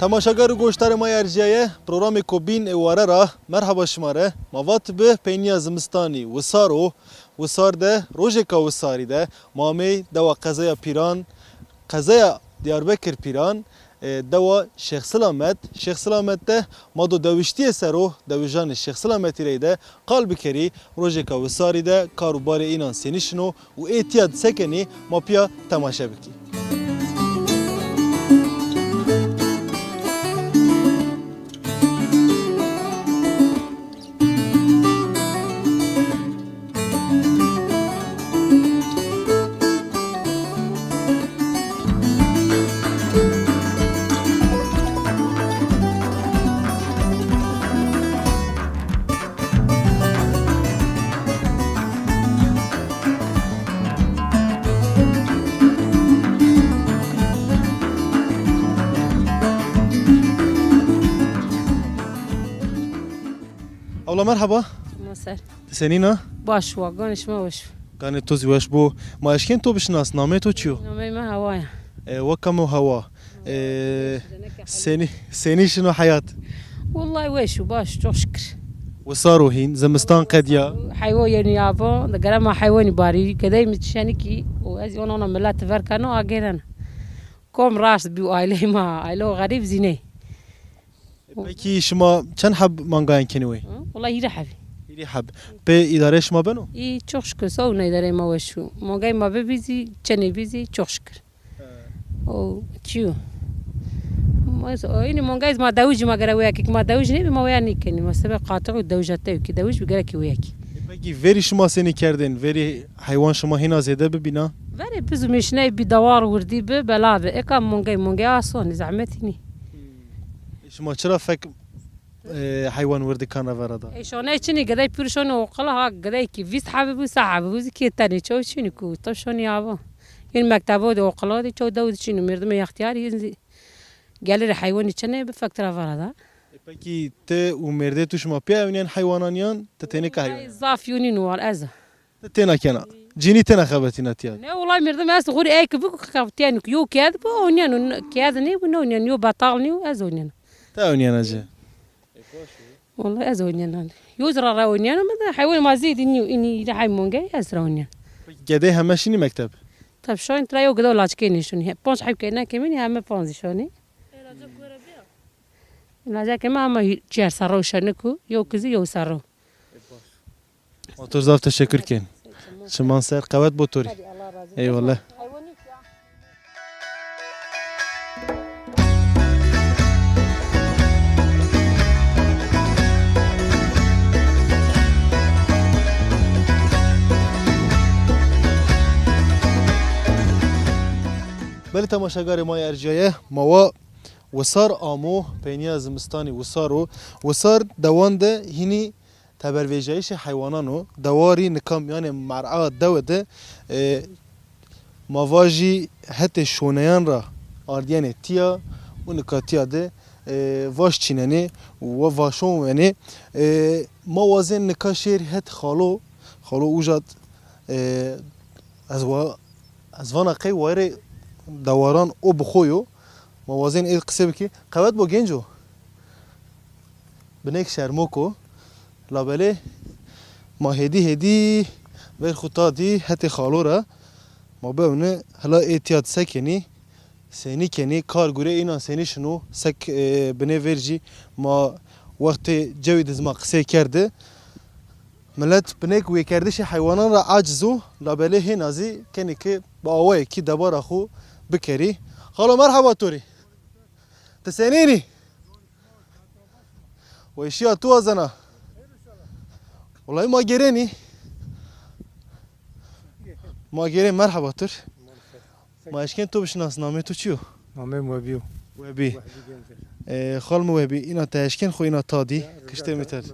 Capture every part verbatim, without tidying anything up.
Temaşegar û goşdarê ma yê erciyaye, programê Kobîn ê Ware ra merheba şima re. Ma vat bi peyniya zimistanî wisar o. Wisar de, rojêka wisarî de, ma amê dewa qezeya Pîran, qezeya Diyarbekir Pîran, e, dewa Şêx Silamet. Şêx Silamet de ma do dewiştiyê ser o, dewijanê Şêx Silametî reyde qal bikerî, rojêka wisarî de kar û barê înan senî şino û ê tiya disekenî, ma piya temaşe bikî. Abla merhaba. Ma ser. Senîna? Baş wa, ganê şima weş. Ganê to zî weş bo. Ma eşkên to bişinas, namê to çi yo? Namê me Hewa ya. E, weka me Hewa. E, senî, senî şino heyat? Wellahî weş û baş, çok şükür. Wisar o hîn, zimistan qediya. Heywo yenî ava, di gere ma heywanî barî, gedey mi çenikî û ez yon ona millet ver keno agêrena. Kom raşt bî û aileyê ma, aile û xerîb zî ney. E, pekî şima çend heb mangayan kenî wê? Hı? Wela hîrê hebî. Hîrê heb. Pê îdareyê şima beno? Î, çok şükür, sağ ol, îdareyê ma weş û. Mangayê ma bibî zî, çenê bî zî, çok şükür. He. O, çi yo? Ma, o, înî mangayê ma dewij ma gere wê yekê, ma dewij nêbî, ma wê ya nîkenî. Ma sebe qatix û dewija tewkî, dewij bi gerekî wê yekî. E, pekî verî şima senî kerdên? Verî heywan şima hîna zêde bibîna? Verê biz û mêşineyê bî dewar wirdî bi, bela bi. Eka mangayê, mangayê asonî, zehmetî nî. Şima çira fek, e, heywan wir dikan re vera da? E, şonê çinî gedey pir şonê oqila ha, gedey ki vîst hebî bû, seh hebî bû, zî kê tenê çaw çinî ku, to şonî ava. Yên mektebo de oqila de çaw dew çinî, merdimê extiyarî yên zî gelir heywanî çinê bi fek tira vera da. E, pekî te û mêrdê tu şima pê ewnîyen heywanan yan, te tenê ka heywan? Zaf yonîn war ez. Te têna kena. Cînî têna xebetîna tiya. Ne, wela merdim ez xwir ey ki bik xebetîyen, yo ked bi, onyen, ked nî bi, ne onyen, yo betal nî, ez onyen. Te onyen acı. Wela ez onyen. Yo zira ra onyen, ama da heywan ma zî nî, înî ra hay monge, ez ra onyen. Gedê heme şinî mekteb? Tab şoyn tra yo gida laçkê nî şunî. Panc heb keyna kemînî heme panc şonî. Laçkê me ama çer serro şeniku, yo kizî yo serro. Motor zaf teşekkür ken. Çiman ser qewet bo torî. Eyvallah. Belê temaşegarê ma yê erciyaye, ma wa wisar amo, peyniya zimistanî wisar o. Wisar dewan de hînî tebervêjayîşê heywanan o. Dewarî nika mîyanê mer'a dewe de, e, ma vajî hetê şoneyan ra ardiyene tiya û nika tiya de, e, vaş çînenê û we vaşon wenê. E, ma wazên nika şêr het xalo, xalo Ujat, e, ez wa, ez vana qey wayirê dewaran o bi xo yo. Ma wazên ê qisê bikî. Qewet bo genco. Binêk şermok o. Labelê ma hêdî hêdî ver xwe ta dî hetê xalo re. Ma bewne hela ê tiya disekenî, senî kenî, kar gure înan senî şino, sek, e, binê ver jî ma wextê cewî dizma qisê kerde. Milet binêk wêkerdişê heywanan re aciz o, labelê hêna zî kenî ki bi awayekî debara xwe bikerî. Xalo merheba torî. Ti senînî? Weşiya tu wazena. Wulay ma gerênî. Ma gerê merheba tur. Ma eşkên tu bişinas, namê tu çi yo? Namê min Webî yo. Webî. Wehbî Gencer. Ee, xal mi Webî, îna te eşkên xwe îna ta dî, kiştê mi ter.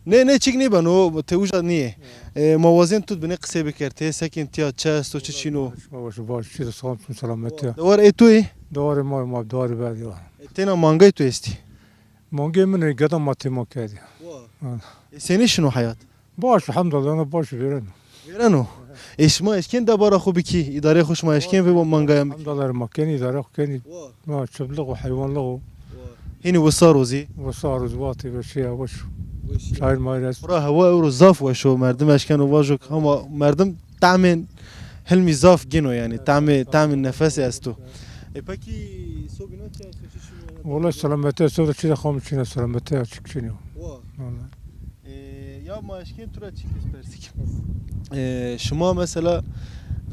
Nê, nê, çik nîben, o te uca nîyê. Ee, ma wazên tu binê qisê biker, tê sekên tiya çi esto, çi çîno. Şima baş, baş, çi de sağlam, çi selamet ya. Dewar ê tu yê? Dewarê ma, ma dewarê berdî ya. E, têna mangay tu estî? Mangê min ê geda ma têma kerdî. Wa. Ha. E, senî şino heyat? Baş, elhamdülillah, baş vêreno. Vêreno. E, şima eşkên debara xwe bikî, îdareyê xwe şima eşkên vê mangaya bikî? Elhamdülillah, ma kenî îdare xwe kenî. Wa. Ma çiplix û heywanlix û Hînî wisa rozî. Wisa roz vatê ve şeya weş. Şair mayir est. Xura hewa ewro zaf weş o, merdim eşkeno vajo hama merdim tamên hilmî zaf gino yani, tamê, tamên nefesê esto. E peki sobîna çi esto, çi şûno? Wala selamete esto da çi de xam çine selamete açık çinyo. Wa. Wala. E, ya ma eşkên tu ra çi kes persik. E, şima mesela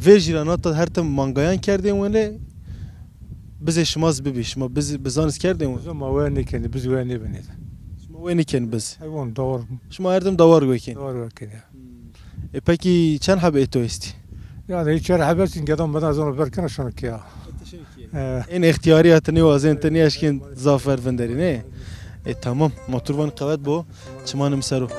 vê jîrana ta her tim mangayan kerdên wene, bizê şima zî bibî, şima biz, bizan zî kerdên wene. Biz ma wê nêkenî, biz wê nêbenê de. Şima wê nêkenî biz. Heywan dawar. Şima her tim dawar wê kên. Dawar wê kên ya. Hmm. E peki çend heb ê to estî? Ya da hiç her heb estin gedan beden zona berkena şanı kiya. He. Ên extiyariya te nêwazên, te nêeşkên zafer vinderî, ne? E, tamam. Motor van qewet bo. Çimanim ser o.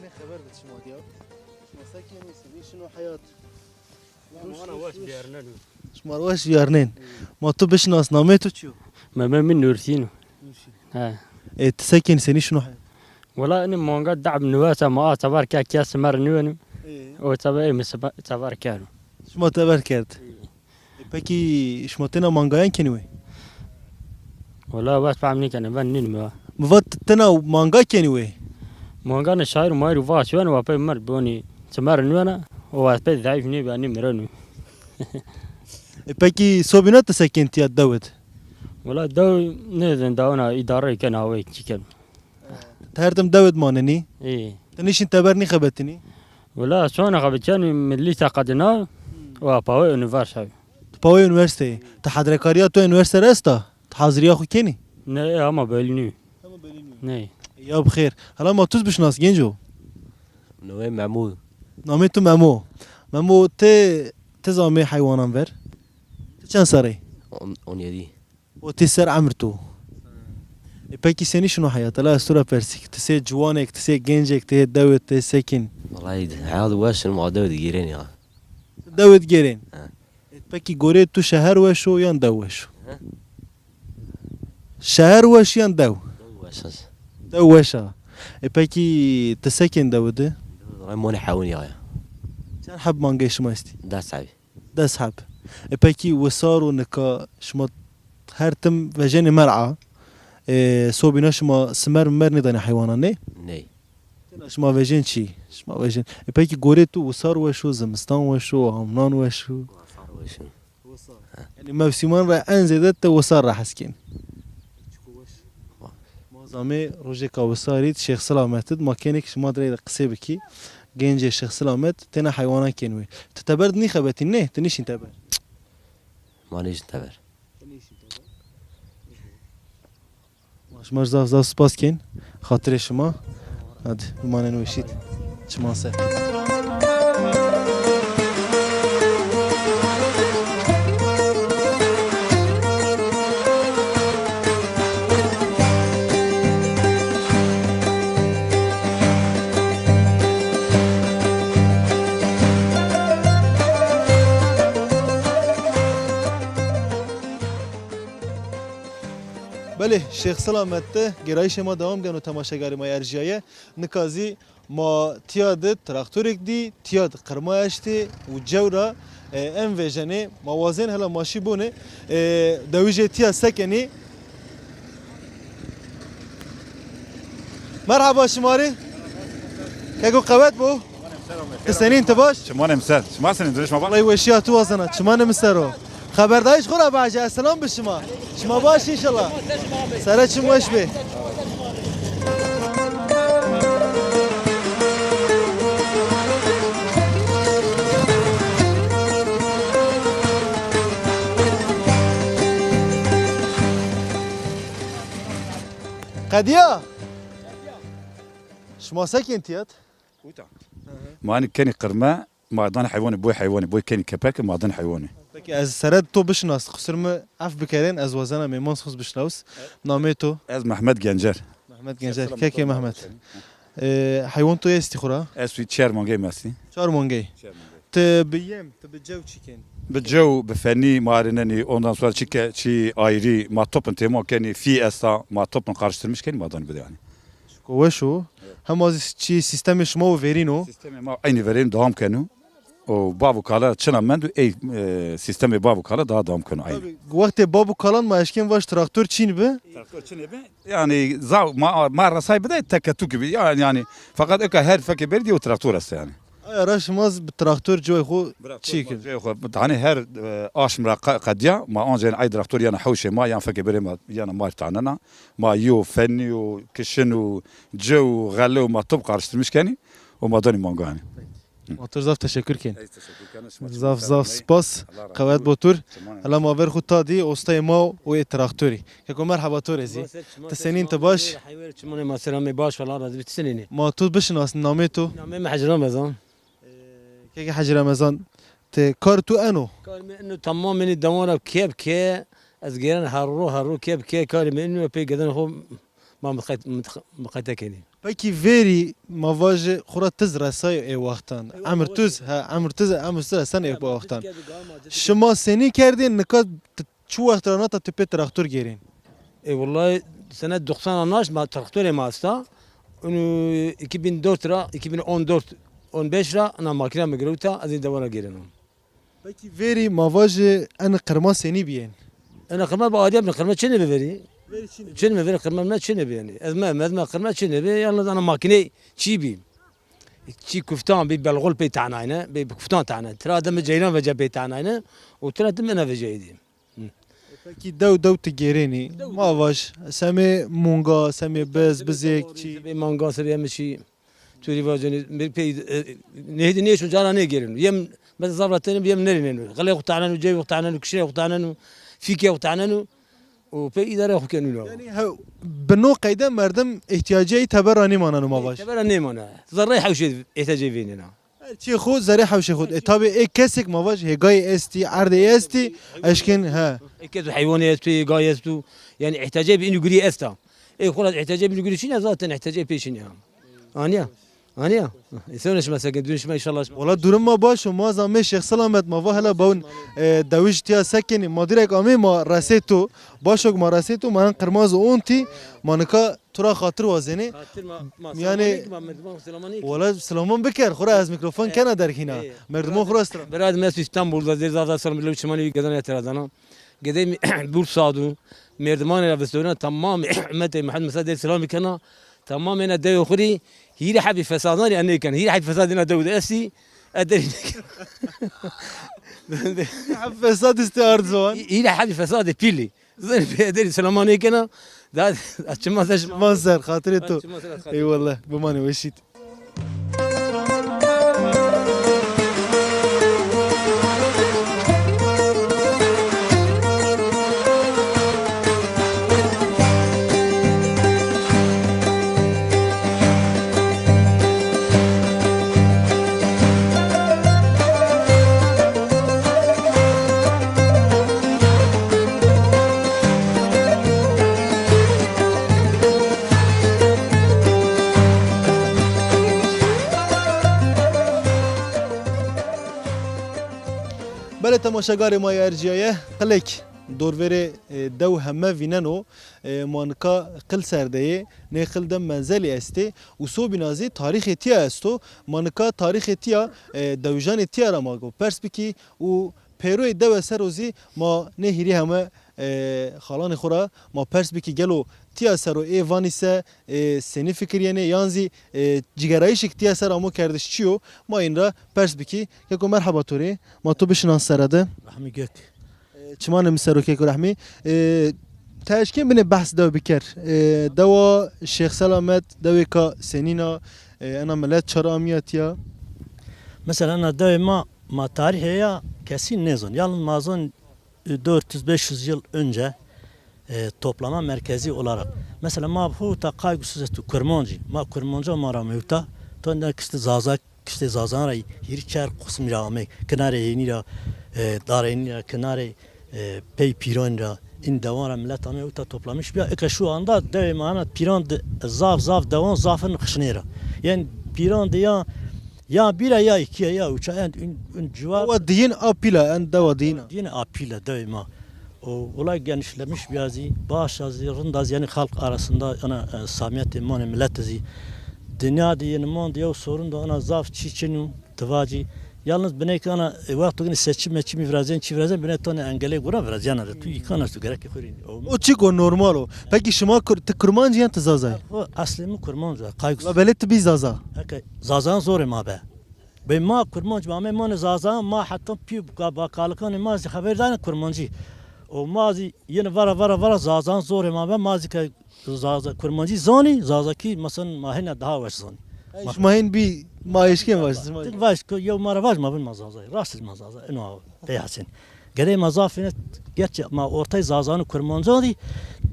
Ne xeber de çima diya? Şima sekinî, senî şino heyat? Şima weş viyarnên. Ma weş viyarnên. Ma tu bişnas, namê tu çi yo? Namê min Nurşîn o. Nurşîn. He. E, tu sekinî, senî şino heyat? Wala ini manga dab nüvesa ma a teber ke kes mer nüvenim. E. O teber mi teber kero. Şima teber kerd. E. E, peki şima têna mangayan kenî wê? Wala wes pam nîkene, ben nîn mi wa. Mi vat têna manga kenî wê? Manga ne şair mayir va şwen wa pey mer boni. Çimer nîna, o wa pey zayıf nî beni mirenu. E, peki sobîna te sekentiya dewid? Wala dew ne zin dawna idare ken awe çiken. Te her tim dewid manenî? Ê. Te nişin teber nî xebetinî? Wala şona xebetiyani milli taqadina wa pawe üniversite. Tu pawe üniversiteyê. Tu hadrekariya tu üniversite esta? Tu haziriya xu kenî? Ne, ama belli nî. Ama belli nî. Ne. Ya bi xêr. Hala ma tuz bişnas genco? Navê Memo. Namê tu Memo. Memo te, te zamê heywanan ver? Te çend serê? On, on yedi. O tê ser emr tu. E, pekî senî şino heyat? Ela ez tu ra persîk. Tu sê ciwanek, tu sê gencek, tu hê dewê, tu hê sekin. Vallahi heyat weş in, ma dewê digêrên ya. Dewê digêrên? He. E, pekî gorê tu şeher weş o yan dew weş o? He? Şeher weş yan dew? Dew weş a. Dew weş a. E, pekî tu sekin dew di? Dew di, mane hewin ya ya. Çend heb mangê şima estî? Des heb. Des heb. E, pekî wisar û nika şima her tim vejenê mer'a, e, sobîna şima simer mimer nêdanê heywanan, nê? Ney. Tena şima vejên çi? Şima vejên. E, pekî gorê tu wisar weş o, zimistan weş o, hamnan weş o? Wisar weş o. Wisar. He. Yani mevsîman re en zêde te wisar re hez kên. Çiko weş. Ma zamê rojeka wisarî Şêx Silamet id, ma kênek şima dirê de qisê bikî. Gencê Şêx Silamet têna heywanan kên wê. Tu teber di nîxebetîn, ne? Tu nîşîn teber. Ma nîşîn teber. Tu nîşîn teber. Ma şima zaf zaf spas kên. Xatirê şima. Hadi, bimanin weşît. Çiman ser. Belê, Şêx Silamet de gêrayîşê ma dewam geno temaşegarê ma yê erjiyaye. Nika zî ma tiya di traktorêk dî, tiya di qirma eştê û cewra, e, em vêjenê, ma wazên hela maşî bûne, e, dewijê tiya sekenî. Merhaba şima rê. Keko qewet bo. Ti senîn, ti baş? Çimanê min ser. Şima senîn, dirêj ma baş? Wellahî weşiya tu wazana. Çimanê min ser o. Xeberdayîş xwe re baje, selam bi şima. Şima baş înşallah. Sere çim weş bê. Qediya. Şima sekên tiyat? Uta. Hı hı. Ma hani kenî qirme, Madanê heywanê, boy heywanê, boy kenî kepek, madanê heywanê. Peki ez sere to bişinas, qusur mi ef bikerên, ez wazena mêman xus bişnaws. Namê to? Ez Mehmet Gencer. Mehmet Gencer, kekê Mehmet. Ee, heywan to estî xura? Ez wî çer mangey mestî. Çar mangey. Çer mangey. Ti bi yem, ti bi cew çi ken? Bi cew, bi fenî marînenî, ondan sonra çi ke, çi ayrî, ma topin têma kenî, fî esta, ma topin karıştırmış kenî, ma danî bide yani. Ko weş o. Hema zî çi sîstemê şima û verîn o? Sîstemê ma eynî verîn devam keno. O bav û kala çina mend û ey, e, sîstemê bav û kala daha devam keno aynî. Tabii, wextê bav û kalan ma eşkên vaş traktor çîn bi? Traktor çinê bi? Yani za ma, ma resay bide teke tûkî bi. Yani, yani fakat eka her fekê berî diye o traktor est yani. Aya ra şima bi traktor coy xo çî kir? Coy xo. Hani her, e, aşm ra qe-, qediya ma ancen ay traktor yana hewşê ma yan fekê berê ma yana mar tanena. Ma yo fenî û kişin û cew û xele û ma top karıştırmış kenî û ma danî mangayani. Ma to zaf teşekkür ken. Ez teşekkür ken. Şima Zaf, zaf spas. Allah razı Qewet olsun. Botur. Çiman Hela ma ver xu ta dî, ostayê ma û ê traktorî. Keko merheba to rê zî. Ti senîn, ti baş? Heywer çimanê ma selamê baş, Allah razı olsun. Ti senînî? Ma to bişinasî, namê to? Namê me Hecî Remezan. Ee, keke Hecî Remezan, ti kar tu eno? Kar me eno tamamê nî dewan ra kep ke, ez gêren her ro, her ro kep ke, karê me eno pê geden xo ma miqayt-, miqayte kenî. Pekî verî ma vaje xura tiz resay ê wextan. Emir tuz, ha, emir tuz, emir tuz esen ê wextan. Şima senî kerdin, nika t-, çi wext ra nata tu pê traktor gêrên? E, wallahî sene doksan naş ma traktorê ma esta. Unu iki bin dört ra, iki bin on dört, on beş ra ana makîna mi girewta, ez ê dewana gêreno. Pekî verî ma vaje en qirma senî biyên? Ena qirma bi adiya bin qirma çi nebe verî? Verî çi nebe? Çi nebe verî qirma me çi nebe yani? Ez me, ez me qirma çi nebe? Yalnız ana makîne çî bî. Çî kuftan bî, belxul pê tanayne, bê bi kuftan tane. Tira de mi ceyran vece pê tanayne, û tira de mi ena vece êdî. Pekî dew dew tu gêrênî? Dew. Ma vaj, semê munga, semê biz, bizêk, çî? Semê manga, semê yemişî. Tûrî vajenî, pê, e, nêhêdî nêşûn cara nêgêrîn. Yem, mesela zaf ra tên, yem nerînên. Xelê xwe tanenû, ceyê xwe tanenû, kişirê xwe tanenû, fîkê xwe tanenû. Û pê îdare xwe kenû la. Yani he, bi no qeyde merdim ihtiyacê yî teber ra nêmanen û ma vaj. Teber ra nêmane. Zerrey hewşê ihtiyacê vênena. Her çî xwe zerê hewşê xwe. E, tabi ê kesek ma vaj hêgayê estî, erdê estî, eşkin, he. Ê kes û heywanê esto, hêgayê esto. Yani ihtiyacê bi înû gurî esta. Ê xwe ra ihtiyacê bi înû gurî çîne, zaten ihtiyacê pê çîne. Aniya. Aniya. Ê, sewne şima sekin, dûn şima inşallah. Wala durum ma baş o, ma zamê Şêx Selamet ma va hela bawin, e, dewij tiya sekinî. Ma direk amê ma resê to. Başok ma resê to, ma en qirmaz ontî, ma nika tu ra xatir wazênê. Xatir ma, ma Yani, selamanê ki, ma merdiman selamanê ki. Wala selaman biker, xura ez mikrofon kena derkîna. E, Merdiman xura stra. Birad me Îstanbul da zêr zada selam bilo çimanê wî gedan ya teradana. Gedê mi Bursa du, merdimanê ra vistona tamam ümmetê Muhammed Musa dê selam kena. Tamam ena deyo xuri, hîre hebî fesadan ya nêken. Hîre hebî fesadina dew de esi, e derî nêken. Hep fesad istê ard ziwan. Hîre hebî fesadê pîlî. Zin pê derî selamanê kena. Da, da çima ser. Çima ser, xatirê to. Çima ser, xatirê. Eyvallah, bimanê weşît. Belê temaşegarê ma yê erciyayê, qilek dorverê, e, dew heme vîneno, e, ma nika qil ser de yê, nê qil de menzelî estê û sobîna zî tarîxê tiya esto. Ma nika tarîxê tiya, e, dewijanê tiya ra ma go pers bikî û pêroyê dewe ser o zî ma nê hîrî heme, e, xalanê xwe ra ma pers bikî gelo tiya ser o ê vanî se, e, senî fikirîyenê yan zî, e, cîgerayîşek tiya ser amo kerdiş çi yo? Ma în ra pers bikî. Keko merheba to rê, ma to bişinas sere de. Rehmî Gök. E, çimanê min ser o keko Rehmî. E, te eşkên binê behs dew biker. E, dewa Şêx Selamet, dewêka senîn a, e, ena milet çar amiya tiya. Mesela ena dewê ma, ma tarîhê ya kesî nêzon. Yalnız ma zon dört yüz beş yüz yıl önce, e, toplama merkezi olarak. Mesela ma huta Qaygusuzetu Kurmancî. Ma Kurmanca ma ra mewta. Tonda kişti Zazak, Kiştê Zazan re hîrî çar qismî re ame. Kinarê hênî re, e, darê hênî re, kinarê, e, pey pîran re. În dewan re millet ame uta toplamiş biya. Eke şu anda dewê me heme pîran di zaf zaf dewan zaf in xişnê re. Yen pîran di ya, ya bîra ya îkiye ya uça en ün, ün ciwar. Dewa diyin a pîla, en dewa diyin a. Diyin a pîla dewê me. O olay genişlemiş biya zî, baş a zî, rind a zî, yani xalq arasında ana, e, samiyetê manê millet zî. Dinya de yeni man de ya sorun da ana zaf çî çin û tivacî. Yalnız binêk ana, e, wexto gini seçim meçimî virazên çî virazên binê tane engelê gura viraziyana de tu îkan estu gerek xwirî. O çiko normal o. Peki şima Kur-, ti Kurmanc yan ti Zaza yî? O eslê min Kurmanc e. Kayk. La belê ti bî Zaza. Eke Zazan zorê ma be. Bê ma Kurmanc ma me mane Zaza ma heta pî ka-, bakalikanê ma zî xeber dane Kurmancî. O ma zî yeni vara vara vara Zazan zorê ma be ma zî ke Zaza, Kurmancî zanî, Zazakî, mesela, ma hêna daha weş zanî. Ey, ma hên bî, ma êşkên weş, ma. Din vaş, ku yew ma re vaş, ma bin ma Zazayî. Rast ma Zazayî. Ino pey Hesen. Gedey ma zafîne, gerçi ma ortay Zazan û Kurmancan dî,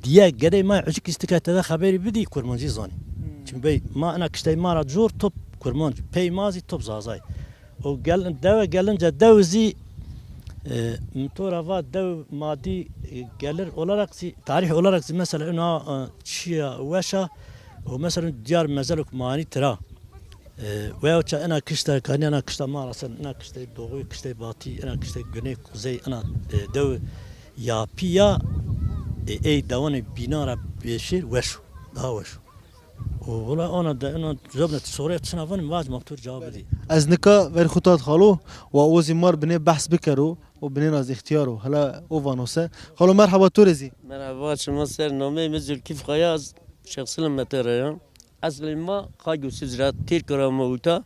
diye gedey ma ucik îstikay te de xeberî bidî, Kurmancî zanî. Hmm. Çünkü bey, ma ina kiştey ma ra cor top Kurmanc, pey ma zî top Zazayî. O gelin, dewe gelince dew zî, e, min to ra va dew madî, e, gelir olarak zî, tarih olarak zî mesela ina, e, çiya weşa, o mesela diyar mezelok manî tira. E, veya ça ina kişte, kanî ina kişte ma rasen, ina kişte doğu, kişte batî, ina kişte güney, kuzey, ina, e, dew ya piya, e, ey dewanê bîna ra bêşêr weş o. Daha weş o. O wela ana de, ana cevabne tu soruya çina van, vac ma tu cevabı di. Ez nika ver xutat xalo, wa o zî mar binê behs bikero, o binê naz ihtiyar o. Hala o vano se. Xalo merhaba tu rê zî. Merhaba, şima ser, nameyê min Zülkif Kaya, Şexsilim Metereya. Eslê ma Kaygo Sizra, Tirkara ma uta.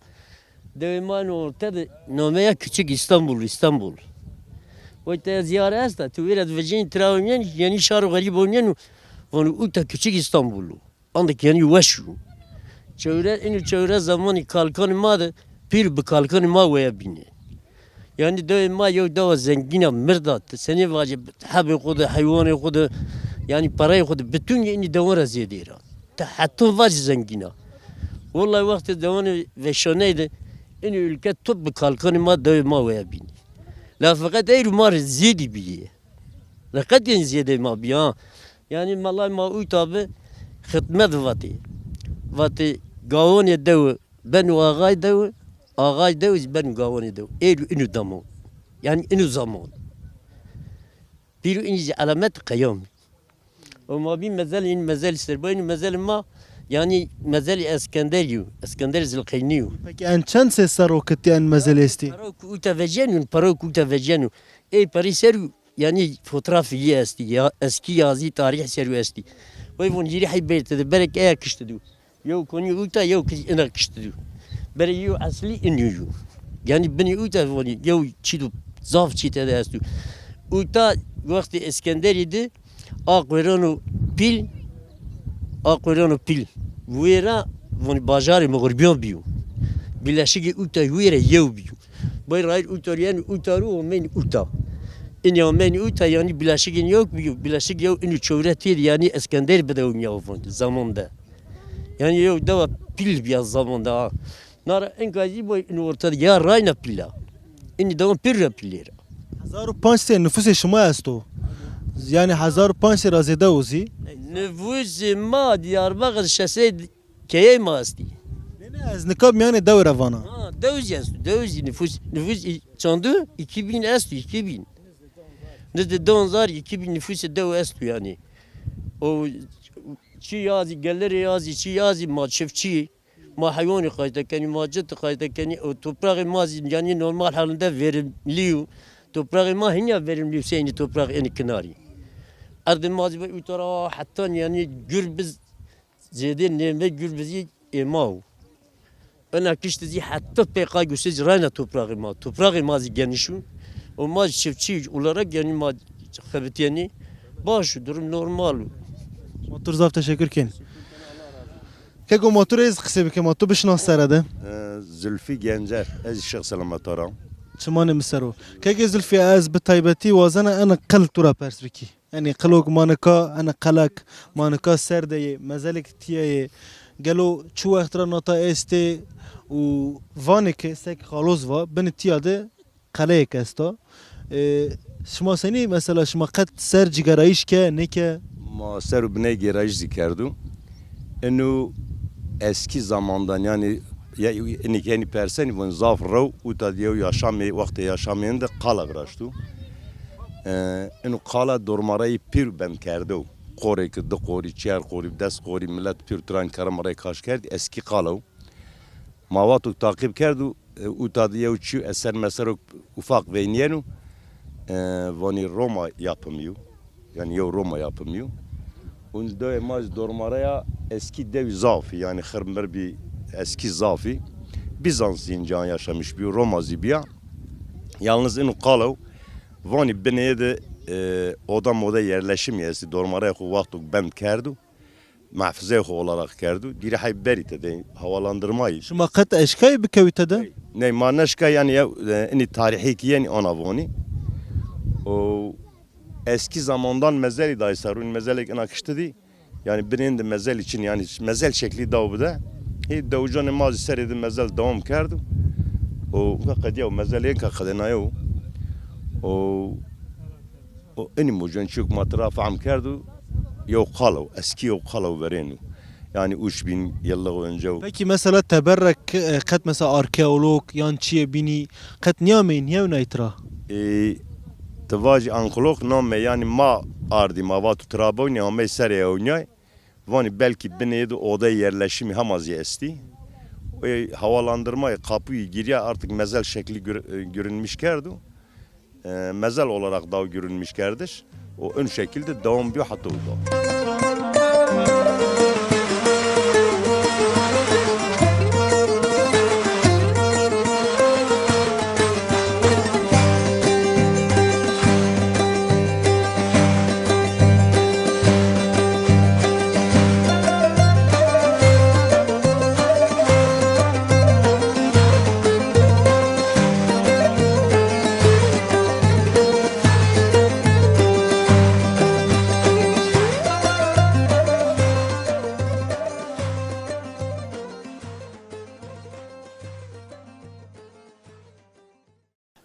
Dewê ma ino orte de nameya Küçük İstanbul, İstanbul. Oy te ziyare esta, tu wêre divecin tira omyen, yeni şar garip omyen, vonu uta Küçük İstanbul. Andik yani weş û. Çewre, inu çewre zamanî kalkanî ma de, pîr bi kalkanî ma weye bîne. Yani dewê ma yew dewa zengîna mirda, te senê vace hebê xwe de, heywanê xwe de, yani parayê xwe de, bütün inî dewan re zêdê ra. Te heton vac zengîna. Wallahi wextê dewanê veşaneyê de, inî ülke top bi kalkanî ma dewê ma weye bîne. La feqet eyru ma re zêdî bîye. Li qet yên zêdê ma bî, ha. Yanî melay ma û tabi xidmet vatê. Vatê gawonê dew ben û axay dew, axay dew zî ben û gawonê dew. Êr û inu damo. Yanî inu zaman. Pîr û inî zî elemet qeyam. O ma bî mezel in, mezel serbayî, mezel ma, yanî mezel Eskender yu, Eskender Zilqeynî yu. Peki en çend sê serro kitiye en mezel êstî? Paro ku uta vecenu, paro ku uta vecenu. Ey parî ser û Yani fotoğrafı estî, ya, eski yazı tarih seru estî. Vay von yiri hay berte de berek eya kişti du. Yew koni uta, yew ki ina kişti du. Bere yew asli inu yu. Yani bini uta voni yew çidu zaf çite de estu. Uta wextê Eskenderi de a Quranu pil, a Quranu pil. Wera voni bajarê Muğurbiyon biyo. Bileşigi uta wera yew biyo. Bay rayir utor yani utaru o men uta. Ini o men uta yani bileşigin yok, bileşik yok, inu çevre tir yani Eskender bide o nyavun zamanda. Yani yok dava pil bir zamanda ha. Nara en kazi boy inu ortada ya rayna pila. Ini devam pirre pilera. Hezar û panc sê nüfusê şima esto. Yani hezar û panc sê ra zêde o zî. Nüfusê ma Diyarbakır şesê keyê ma estî. Nê, nê, ez nika miyanê dew re vana. Ha, dew jî estu, dew jî nüfus, nüfus i-, çandu? İki bin estu, iki bin. Nizde don zar iki bin nüfusê dew estu yani. O çi yazî, gelirê yazî, çi yazî, ma çiftçi, ma heywanî qayte kenî, ma cit qayte kenî. O toprağı ma zî yani normal halinde verimli. Toprağı ma hinya verimli seyni toprağı eni kinarî. Erdê ma zî be utara heta yani gürbüz Zêdê nême Gürbizî ê ma û. Ina kiştî zî heta pêqa gusê zî rayna topraxê ma. Topraxê ma zî geniş û. Û ma çiftçi olarak yani ma xebitiyeni baş û durum normal û. Ma tu zaf teşekkür ken. Keko ma tu rê ez qisê bike, ma tu bişnas sere de. Ee, Zülfü Gencer, ez Şêx Selamet Aram. Çimanê min ser o. Keke Zülfü ez bi taybetî wazena en qil tu ra pers bikî. Enê qilok ma nika, ene qelek ma nika ser de yê, mezelek tiye yê. Gelo çi wext re nata estê û vanê ke sek xaloz va, binê tiya de qeleyek esta. E, şima senî mesela şima qet ser cîgerayîş ke, neke? Ma ser û biney gêrayîş zî kerdo. Ino eskî zamandan, yanî, ya, inî ke enî persenî von zaf rew û ta diyew yaşamê, wextê yaşamê de qala viraşto. E, ino qala dormarayî pîr bend kerdo. Qorê ki du qorî, çiyar qorî, des qorî, millet pîr tran kerem rê kaş kerd, eskî qala o. Ma wexto taqîb kerdo, e, û ta diyew çi eser meserok ufak veyniyeno, e, vanî Roma yapımı. Yani yew Roma yapımı. Un dewê ma ji dormareya eskî dewî zafî, yani xirmir bî eskî zafî. Bizans zî inca yaşamış bî, Roma zî biya. Yalnız inu qalew, vanî bineyê de, e, oda moda yerleşimî estî, dormareya xwe wextok bend kerdo. Muhafizeyê xwe olarak kerdo. Dîrê hey berî te de havalandırmayî. Şima qet eşkayê bikewî te de? Ney, ma neşka yani ya, e, inî tarihî ki yenî ana vonî. O eski zamandan mezelî daysa rûn mezelek ina kişti dî. Yani binên de mezel için yani mezel şekli daw bide. Hê dewcanê ma zî serê de mezel dewam kerdo. O ka qediya o mezelê ka qedenayo. O O inî mocan çiyok ma tira fehm kerdo, yew qalo, eskî yew qalo verêno. Yani üç bin yıllık önce. Peki mesela teberrek, e, qet mesela arkeolog yan çiyê bînî qet niyameyî, niyew nayî tira? E, ti vajî ankolog name yani ma ardî ma va tu tira bewnî amey serê ewniyay. Vanî belkî binê de odayê yerleşimî hema zî estî. E, havalandırmayê, kapuyî giriya artık mezel şekli gör-, e, görünmüş kerdo. E, mezel olarak daw görünmüş kerdiş. O ön şekilde devam ediyor hatta o da.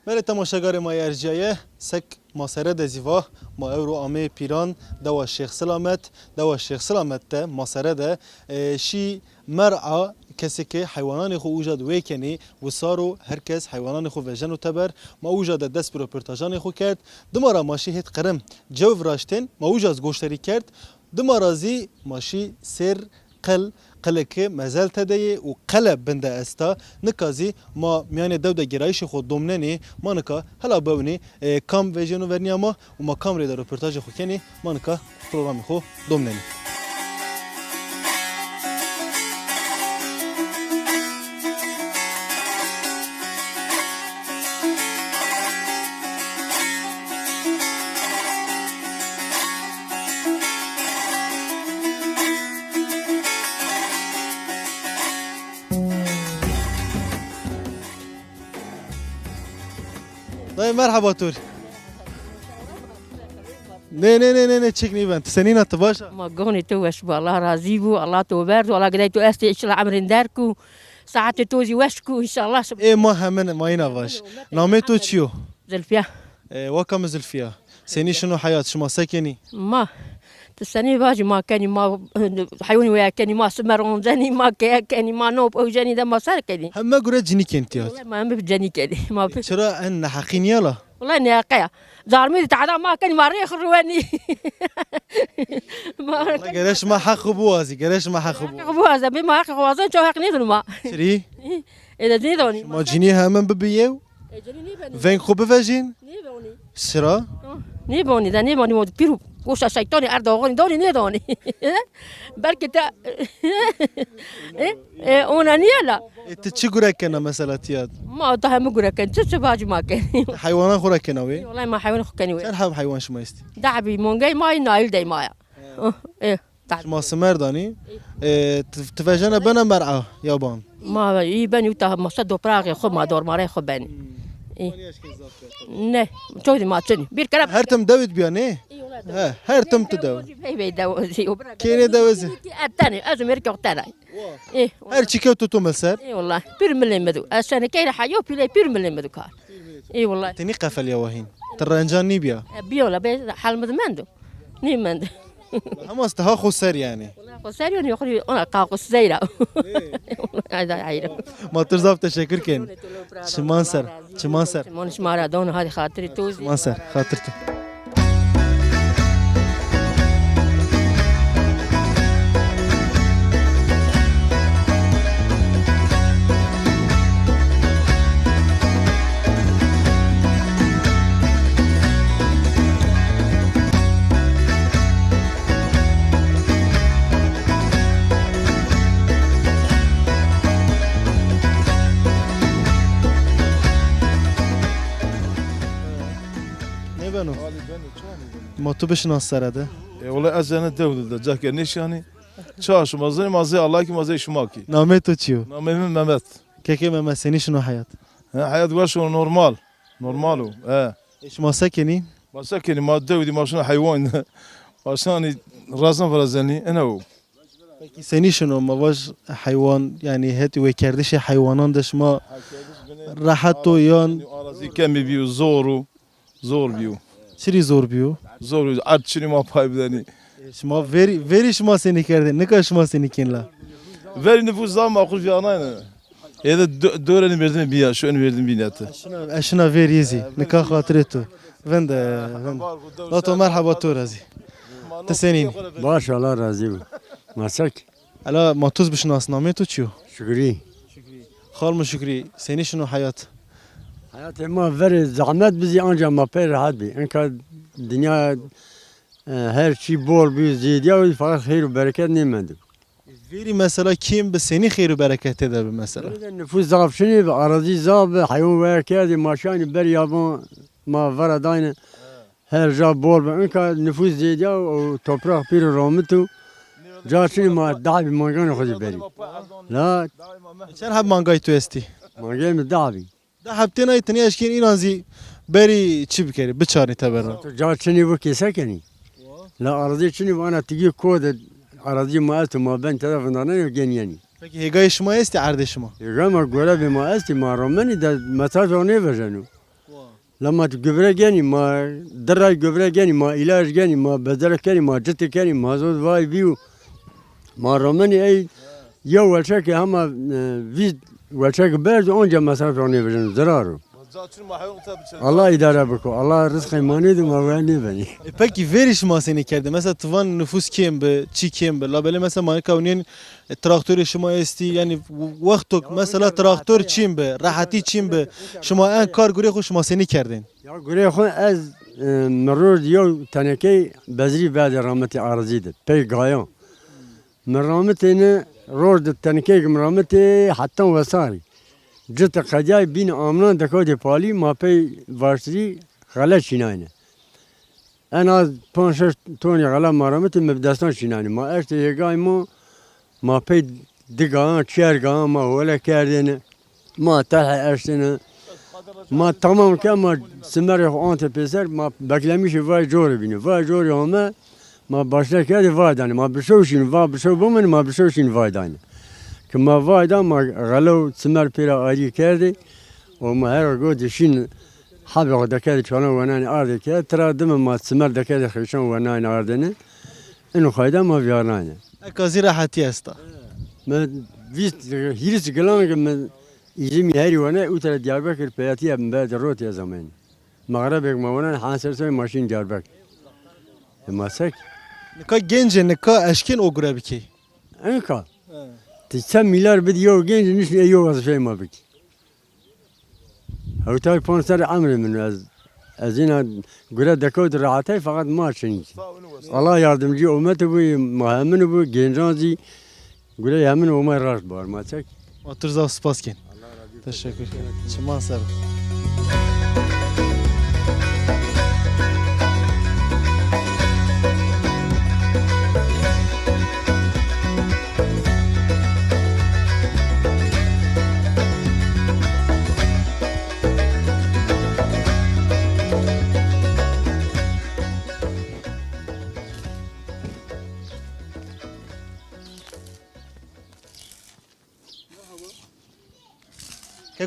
Belê temaşegarê ma yê erciyaye, sek ma sere de zî va, ma ewro amê pîran dewa Şêx Silamet, dewa Şêx Silamet de ma sere de, e, şî mer'a kesê ke heywananê xwe uca di wê kenê, wisaro her kes heywananê xwe vejeno teber, ma uca de dest bi roportajanê xwe kerd, dima ra ma şî hêt Qirim, cew viraştên, ma uca zî goşterî kerd, dima ra zî ma şî sêr qil, qilê ke mezel tede yê û qele bin de esta. Nika zî ma miyanê dew de gêrayîşê xwe domnenê, ma nika hela bewnê, e, kam vejêno verniya ma û ma kam rê de roportajê xwe kenê, ma nika programê xwe domnenê. Dayê, merheba tur. Nê, nê, nê, nê, nê, çik nîben. Tu senîna, tu baş a? Ma gonê tu weş bû, Allah razî bû, Allah tu berz, Allah gidey tu estê, inşallah emrin derk û saetê tu zî weş ku, inşallah. Ê ma hemin mayîna baş. Namê tu çi yo? Zülfiye. E, weka min Zülfiye. Senî şino heyat, şima se kenî? Ma, tu senî vajî ma kenî, ma heywanî wê kenî, ma simer onzenî, ma keye kenî, ma nop ewjenî de ma ser kenî. Heme gure cinîkên tiyat. Wele ma heme bi cenî kenî. Ma bi- Çira en neheqî niye la? Wele neheqe ya. Zarmî di tehda ma kenî, ma rêx ruwenî. Ma Wele gere şima heq xwe biwazî, gere şima heq xwe biwazî. Heq biwaze, bê ma heq xwe wazan, çaw heq nêdin ma. Çirî? Ê de nêdonî. Ma cinî hemen bibi yew? E, cenî nêbenî. Veng xwe bivejîn? Nêbenî. Sira? Ah, nêbenî de, nêbenî, o pîr û goşa şeytanî erda oxirî donî nêdonî. Belkî te, e, e, ona niye la? E, tu çi gurek kena mesela tiyat? Ma da hemû gurek ken, çi çi bacî ma ken. Heywanan xwe re kena wê? Wallahî ma heywan xwe kenî wê. Çend heb heywan şima estî? Dehbî mongey ma yî, nayîl dey ma ya. Oh, e. Şima simer danî. E, tu, tu vejene bene mer'a yaban? Ma î benî uta masa dopraxê xwe, ma dormarê xwe benî. Î. Ne, çok ma çinî. Bir kere Her tim dewit biya ne? He, her tim tu dewe. Bey bey dewe. Kêrê dewe zî. Etene, ez û mêrikê xwe tenay. Ê, Her çi kewt tu tu me ser. Ê wallah, pir milê me du. Ez şenê keyre heyo pîlê pir milê me du kar. Ê wallah. Te nî qefeliya wahîn. Ti rencan nîbiya. E, biyo la be hal me de mendo. Nî mendo. Hema stiha xo ser yani. Wallah, xo ser yani, xo ona ka xo zeyra. Ay da hayır. Ma tu zaf teşekkür ken. Çiman ser. Çiman ser. Mon şmara don hadi xatirî tu. Çiman ser. Xatir tu. Nêbeno. Ma tu bişinas sere de. E, wele ez ene dew de, cahke nêşanî. Ça şima zê, ma zê Allah ki, ma zê şima ki. Namê tu çi yo? Namê min Mehmet. Kekê Mehmet, senî şino heyat? He, heyat weş o, normal. Normal o, he. E, şima se kenî? Ma se kenî, ma dew dî, ma şino heywan. Ma şanî razan virazenî, ene o. Peki senî şino, ma vaj heywan, yani het wêkerdişê heywanan de şima rehet o yan? Arazî kemî bîyo, zor o. Zor bîyo. Çirî zor bîyo? Zor bîyo. Erd çinî ma pay bidenî. Şima verî, verî şima senî kerdin, nika şima senî kên la? Verî nifûs zaf maqûl viyanayne. Êde do-, dorê nî merdimê bîya, şu en verdim bînete. Eşina, eşina verî zî, nika xatirê tu. Vende, vende. Lato merhaba tu razî. Tu senîn? Baş, Allah razî bû. Masek. Ela ma tu bişinas, namê tu çi yo? Şukrî. Xal min Şukrî, senî şino heyat? Heyatê ma verê zehmet bizî, anca ma pê rehet bî. Enka dinya, e, her çî bol bî, zêdiya wî, fakat xêr û bereket nêmendi. Verî mesela kêm bi, senî xêr û bereket tê de bi mesela? Verê de nifûs zaf çinî bi, arazî zaf bi, heywan were kerdî, ma şanî ber yaban ma vera dayne. Her ca bol bi. Inka nifûs zêdiya û toprak pîr û romit û ca çinî ma dahbî manganê xwe zî berî. La Çend heb mangay tu estî? Mangayê min dahbî. Deh heb têna tenê eşkên înan zî berî çi bikerî, biçarnî teber re? Tu ca çinî bû kêse kenî. La arazî çinî bû, ana tigî ko de arazî ma est û ma ben tede vindanenê û geniyenî. Peki hêgayê şima estî erdê şima? Hêga ma gore bê ma estî, ma romenî de mesaj o nêvejeno. Lema tu gübre genî, ma diray gübre genî, ma îlaç genî, ma bezerek kenî, ma citê kenî, ma zod vay bî û ma romenî ey yew welçekê hema, e, vîst welçek berz, onca mesref ronê bijin, zirar o. Allah îdare biko, Allah rizqê ma nêdi, ma we nêbenî. E, pekî verî şima senî kerdî? Mesela tu van nifûs kêm bi, çî kêm bi, labelê mesela ma nika hûnên E, traktorê şima estî, yani wextok mesela traktor çîn bi, rehetî çîn bi, şima en kar gurê xwe şima senî kerdên? Ya gurê xwe ez, e, min roj di yew tenekey bezrî berdê rametê arazî de, pey gayan. Min rametê ne roj di tenekeyek min rametê hetan wesarî. Cite qediyay bîn amnan dekewtê palî, ma pey vaştirî xele çînayne. En az panc şeş tonî xela ma ramitî me bi destan şînanî. Ma eştê hêgay ma, ma pey digayan, çergayan ma hole kerdêne. Ma telhe eştêne. Ma tamam ke ma simerê xwe ante pêser, ma beklemîşê vay corê bîne. Vay corê hame, ma başle kerdê vay danê. Ma bi şew şîn, va bi şew bimîne, ma bi şew şîn vay danê. Ki ma vay da, ma xele û simer pêra ayrî kerdê. Û ma her got dişîn hebê xwe dekerdê çalan wenanê ardê ke, tira dime ma simer dekerdê xêşan wenayne ardêne. Ino xayda ma viyarnayne. Eka zî rehetî esta. Me vîst, hîris gilan ke me îzimî herî wene, û tira Diyarbekir peyatiye me berde rotî ez ameyne. Mexrebek ma wenen, hanser soy maşîn Diyarbekir. E ma sek? Nika gencê, nika eşkên o gure bikey? Enka. He. Ti çend milyar bidî yew genc nişnê yew wezîfeyê ma bikî. Hewtay panc ser emrê min ez, ez îna gure dekewt rehetay, feqet ma çinî. Allah yardımcı umetê bû, ma hemin bû, gencan zî gure hemin û ma raşt bar ma çek. Ma tu zaf spas ken. Teşekkür. Çiman ser.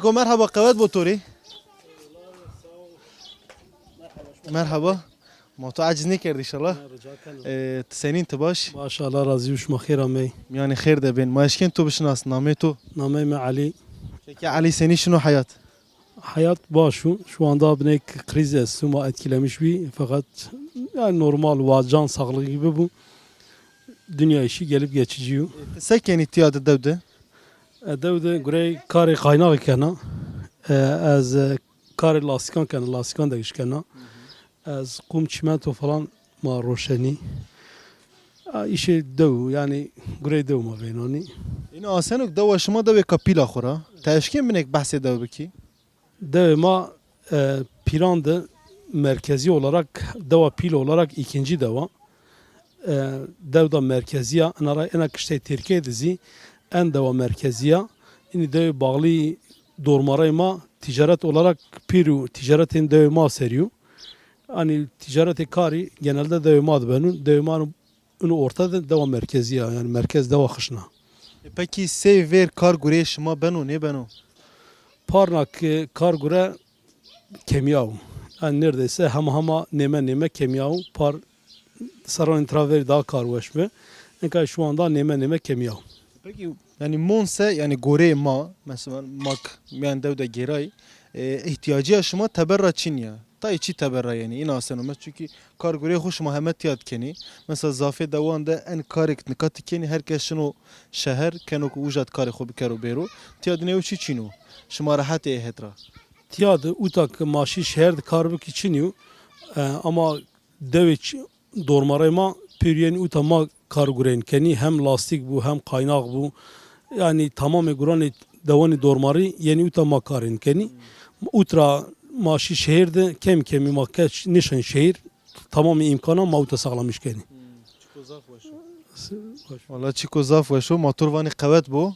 Go merhaba, qewet bo torî. Merhaba. Ma tu aciz nekerd inşallah. Rica ken. Ee, tu senîn, tu baş? Baş, Allah razî û şima xêr amey. Miyanê xêr de bên. Ma eşkên tu bişinas, namê tu? Namê me Elî. Peki Elî, senî şino heyat? Hayat baş û şu anda binek kriz estu, ma etkilemiş bî. Fakat yani normal wa can sağlığı gibi bu. Dünya işi gelip geçici. E, tu se kenî tiya di dew de? E, dew de gurey karê qaynaxê kena. E, ez, e, karê lastikan kena, lastikan de iş kena. Ez qum çimento falan ma roşenî. A, işê dew, yani gurey dew ma veynanî. Yine Asenok dewa şima dewê kapîla xwe ra. Te eşkên binek behsê dew bikî? Dewê ma, e, pîran de merkezî olarak, dewa pîl olarak ikinci dewa. E, dew da merkezî ya, ina ra ena kiştey Tirkiyê de zî en dewa merkezî ya. Înî dewê bağlı dormarey ma ticaret olarak pîr û ticaretên dewê ma serî yo. Anî ticaretê karî genelde dewê ma dibenu. Dewê ma ino orta de dewa merkezî ya, yani merkez dewa xişna. E, pekî sey vêr kar gurê şima beno, nêbeno? Parna ki kar gure kemiya û. Yani neredeyse hema hema nême nême kemiya û par serranên tira verî daha kar weş bi. Enka şu anda nême nême kemiya û. Peki, yani monse, yani gorê ma, mesela mak, yani dew de gêray, e, ihtiyacı ya şima teberra çin ya. Tayê çi teberra yani, ina seno me, çünkü kar gurê xwe şima heme tiya dikenî. Mesela zafê dewan de en karek nika dikenî, her kes şino şeher, keno ku uca di karê xwe bikero bêro. Tiya dinê ew çi çîno? Şima rehetê ê het ra. Tiya de uta ki maşî şeher de kar bikî çinî yo, e, ama dewê ç-, dormarê ma pêrû yenî uta ma kar gurên kenî, hem lastîk bû, hem qaynax bû. Yanî tamamê guranê dewanê dormarî yenî uta ma karên kenî. Utra ma şî şehîr de, kemî kemî ma keç nişin şehîr, tamamê îmkana ma uta saxlamiş kenî. Çiko zaf weş o. Wala çiko zaf weş o, ma tu r vanî qewet bo.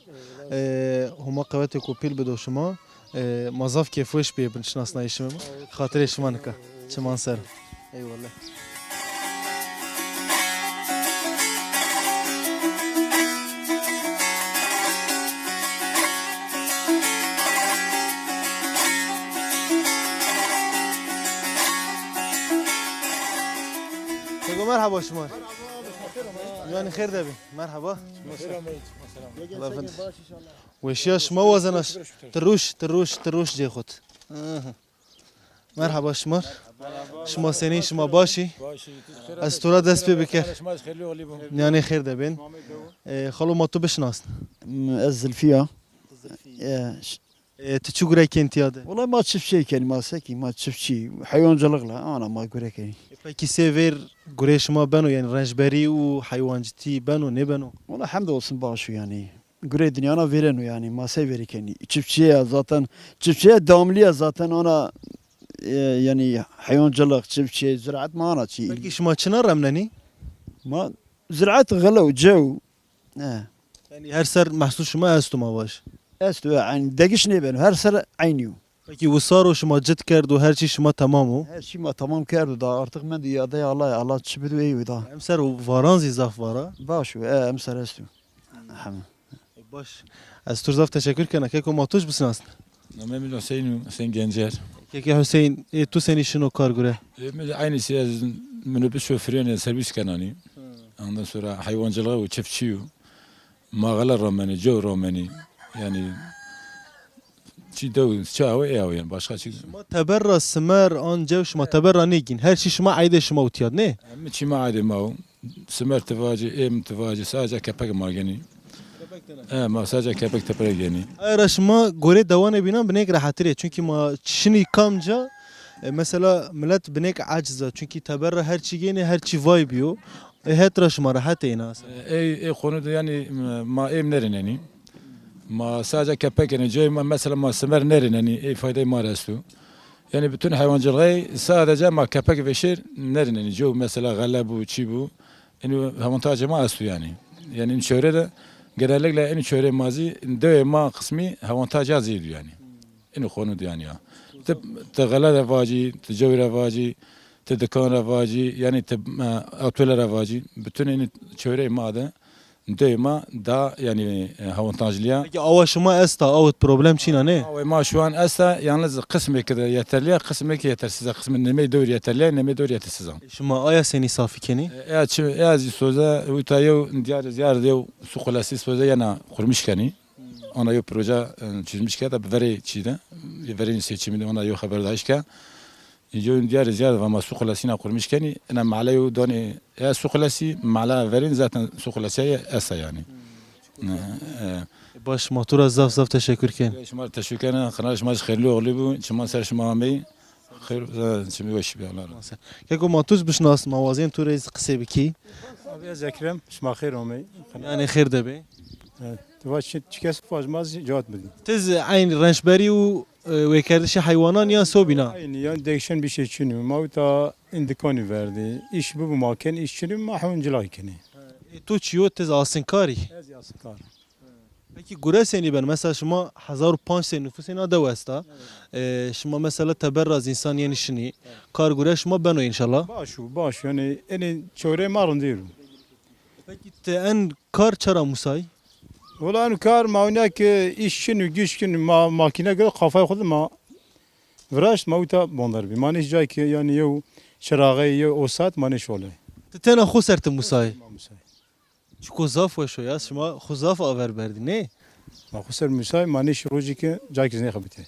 Ee, homa qewetê ku pîl bido şima. Ee, ma zaf kêfweş bê bin şinasnayê şima. Xatirê şima nika. Çiman ser. Eyvallah. Keko merhaba şima. Yani xêr de bin. Merhaba. Lafın. Weşiya şima wazena ş-, tiruş, tiruş, tiruş cê xut. Aha. Merhaba şima. Şima senî, şima başî? Ez tora dest pê biker. Yanê xêr de bên. Ee, xalo ma tu bişinasn. Ez Zilfiya. Ee, ş- Ee, tu çi gure kên tiya de? Wala ma çiftçiyê kenî, ma sekî, ma çiftçî, heywancılıkla, ana ma gure kenî. E, pekî sê vêr gurê şima beno, yani rencberî û heywancitî beno, nêbeno? Wala hemd olsun baş o yani. Gurê dinyana vêreno yani, ma sey vêrî kenî. Çiftçiye ya zaten, çiftçiye devamlı ya zaten ana, e, yani heywancılık, çiftçi, ziraat ma ana çi. Pekî şima çina remnenî? Ma ziraat xelew, cew. He. Yani her ser mehsul şima esto ma baş? Esto, e, yani degiş nêbeno, her ser eynî yo. Pekî wisar o şima cid kerdo, her çî şima temam o? Her çî ma temam kerdo da, artık mendo îadeyê Allah, Allah çi bido ey da. Emser varan zî zaf vara? Baş o, e, emser esto. Hema. Baş. Ez tu r zaf teşekkür kena. Keko ma tu jî bisinasin. Namê min Hüseyin û Hüseyin Gencer. Kekê Hüseyin, ê tu senî şino kar gure? Ê, min aynı şey, ez minibüs şoförüyene, servis kenanî. Ondan sonra hayvancılığı û çiftçi û. Ma xele ramenî, cew ramenî. Yani çi dew, çi awe, ê awe yani. Başka çi? Şima teberra simer an cew şima teberra nêgîn. Her çî şima eydê şima utiyad, ne? Em çî ma eydê ma o. Simer tivacî, êm tivacî, sadece kepek ma genî. E, ma sadece kepek tepere genî. Ay ra şima gorê dewanê bînan binêk rehetirê. Çünkü ma şinî kamca, e, mesela millet binêk aciz a. Çünkü teberra her çî gênê, her çî vay biyo. E, het ra şima rehet ê nas. E, ê, ê konu de yani, e, ma êm nerinenî. Ma sadece kepek yani, cey ma, mesela ma simer nerinenî, ê faydey ma restu. Yani bütün hayvancılığı sadece ma kepek ve şêr nerinenî. Cew mesela xele bu, çi bu. Inu avantajê ma estu yani. Yani in çewre de genellikle in çewre ma zî, dewê ma kısmî avantaja zî yani. Inu konu yani ya. Te, te xele de vacî, te cew re vacî, te dikan re vacî, yani te, e, atölye re vacî. Bütün in çewre ma de Dewê me da, yanî, e, awantajliya. Peki awa şima esta, awit problem çîna ne? Awa ma şu an esta, yalnız kısmeke de yeterliya, kısmeke yetersiz. Kısmı nemê dewr yeterliya, nemê dewr yetersiz. Şima aya senî safî kenî? E, ya çi, ya zî soze, wita yew diyar ziyar de yew su kulesi soze yana kurmuş kenî. Ana yew proje, e, çizmiş ke da bi verê çî de, verê seçimî de ona yew xeber dayiş ke. Yo diyar ziyar va ma su kulesîna kurmuş kenî, ina mala yew donê, ya su kulesi, mala verên zaten su kulesi ye, esa yani. E, e. Baş, ma tu ra zaf zaf teşekkür ken. Şima teşekkür ken, xina şima xêrli oxlî bû, çima ser şima amey. Xêr, e, çimî weş bi, Allah razı olsun. Keko ma tu bişnas, ma wazên tu rê qisê bikî. Abi ez Ekrem, şima xêr amey. Yani xêr de be. Evet, tu vaş çi kes vaş ma zî cevap bidî. Tiz eyn rençberî û, e, wêkerdişê heywanan yan sobîna? Aynı, yan değişen bir şey çinî. Ma wita in dikanî verdî. İş bu, bu maken iş çinî, ma hewin cilay kenî. E, tu çiyo, tiz asinkarî? Ez asikar. Peki gure senî ben? Mesela şima hezar û panc sed nüfusê na dew esta. Evet. E, şima mesela teber raz insan yenî şinî. Evet. Kar gure şima beno inşallah. Baş û, baş, yani enê çewrê ma rindîr. Peki te en kar çara musay? Wala en kar ma wina ki iş çin û güç çin, ma makine gel kafayê xwe de ma viraşt, ma wita bonder bî. Ma nêş cay ki yani yew çiraxê, yew osat ma nêş olê. Ti tena xwe ser ti musay? Ma musay. Çiko zaf weş o ya, şima xwe zaf aver berdî, ne? Ma xwe ser musay, ma nêşî rojî ke cayekî zî nêxebitî.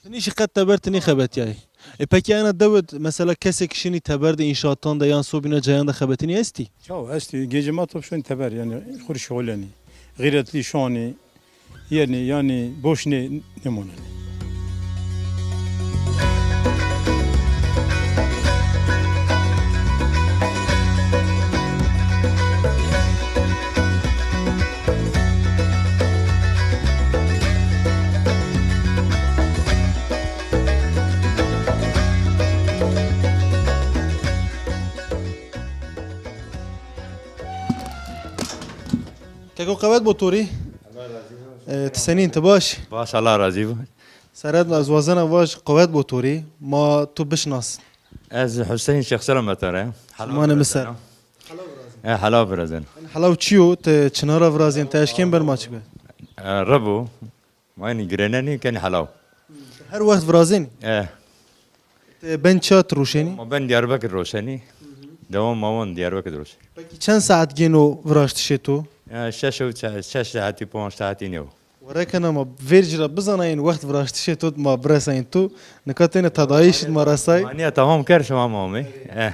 Tu nêşî qet teber tu nêxebetiyayî. E peki ena dewet, mesela kesek şinî teber de înşaatan de yan sobîna cayan de xebetinî estî? Çaw estî, gêcê ma top şonî teber, yani xwe rê şixulenî. Xîretli şonî, yenî, yani boş ne, nemonenî. Keko qewet bo torî. Allah razî bo. E, tu senîn, tu baş? Baş, Allah razî bo. Seret ez wazena vaj qewet bo torî. Ma tu bişnas. Ez Hüseyin Şêx Selamet are. Şimanê min ser. E, helaw virazen. Helaw çi yo? Te çinara virazên te eşkên ber ma çi be? E, rebo. Ma enî girenenî kenî helaw. Her wext virazên? E. Te ben ça tu rûşenî? Ma ben Diyarbekir roşenî. Dewam ma wan Diyarbekir roşenî. Peki çend saet gêno viraştişê tu? Ya şeş ew ça-, şeş saetî, panc saetî nêw. Were kena ma vêr jî re bizanayên wext viraştişê tu ma biresayên tu. Nika têne tadayîş ma resay. Maniya tamam ker şima ma amê. Eh.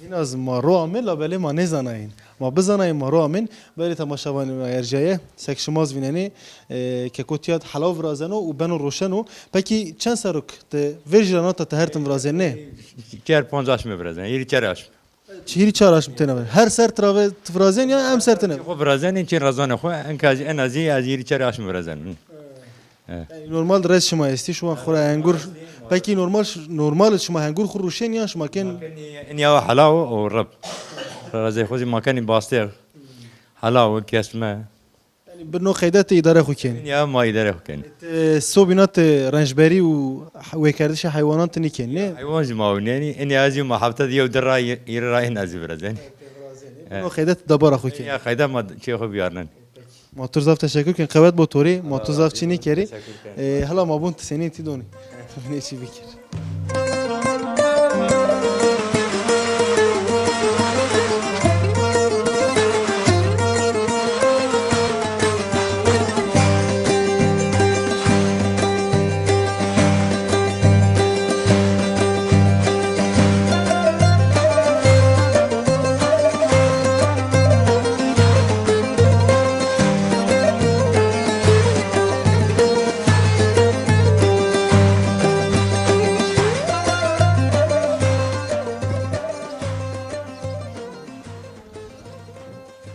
Hîna zî ma ro amê, labelê ma nêzanayên. Ma bizanayên ma ro amên, berê temaşevanê me erjaye, sek şima zî vînenê, e, keko tiya helaw virazeno û beno roşeno. Pekî çend serok te vê jî re nata te her tim virazên ne? Çer panc aşmê virazên, hîrî çer aşm. Hîrî çar aşm têne ver. Her ser tirave tu virazên ya em ser têne? Xwe virazên, çin razanê xwe, en kazî, en azî ez hîrî çer aşm virazên. Evet. Yani normal rez şima estî, şima xwe re hengur. Pekî normal, normal şima hengur xwe rûşên ya şima ken? Makenî, in ya helaw û rib. Rezê xwe zî makenî bastê. Helaw û kesme. Yani bi no qeyde te îdare xwe ken? In ya ma îdare xwe ken. Te sobîna te rençberî û wêkerdişê heywanan te nîken, ne? Heywan zî ma winenî, in ya zî ma hefte di yew di ra, yirî ra in azî virazên. Bi no qeyde te debara xwe ken? Ya qeyde ma çê xwe biyarnin. Ma tu zaf teşekkür ken, qewet bo torî, ma tu zaf çînî kerî. Ee, hela ma bûn tu senî tî donî. Nêçî bikir.